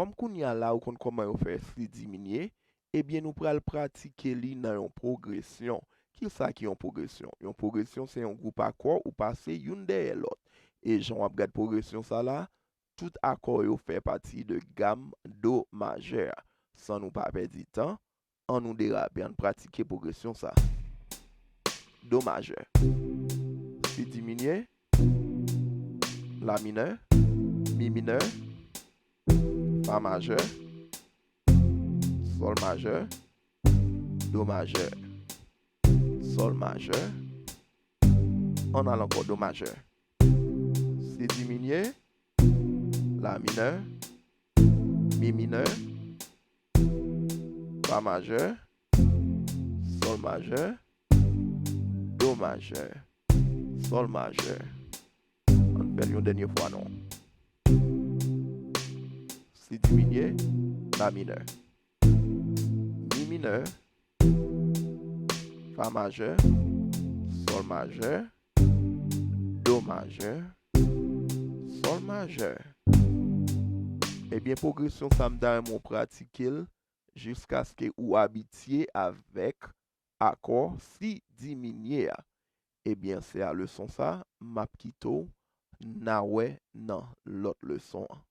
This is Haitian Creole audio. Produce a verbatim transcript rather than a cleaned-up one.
Kòm kounye a la ou konn kòman yo fè si diminye, ebyen nou pral pratike li nan yon pwogresyon. Kisa ki yon pwogresyon? Yon pwogresyon se yon gwoup akò ou pase youn dèyè lòt. E jan w ap gad pwogresyon sa la, tout akò yo fè pati de gam do majè a. San nou pa pèdi tan, an nou derape, ann pratike pwogresyon sa. Do majè, si diminye, la minè, mi minè, fa majè, sòl majè, do majè, sòl majè, ann al ankò, do majè, si diminye, la minè, mi minè, fa majè, sòl majè, do majè, sòl majè. Ann fè l yon dènye fwa non. Si diminye, la minè, mi minè, fa majè, sòl majè, do majè, sòl majè. Ebyen pwogresyon sa m ta renmen w pratike l jiskaske ou abitye avèk akò si diminye a. Ebyen se a leson sa m ap kite w, n a wè nan lòt leson an.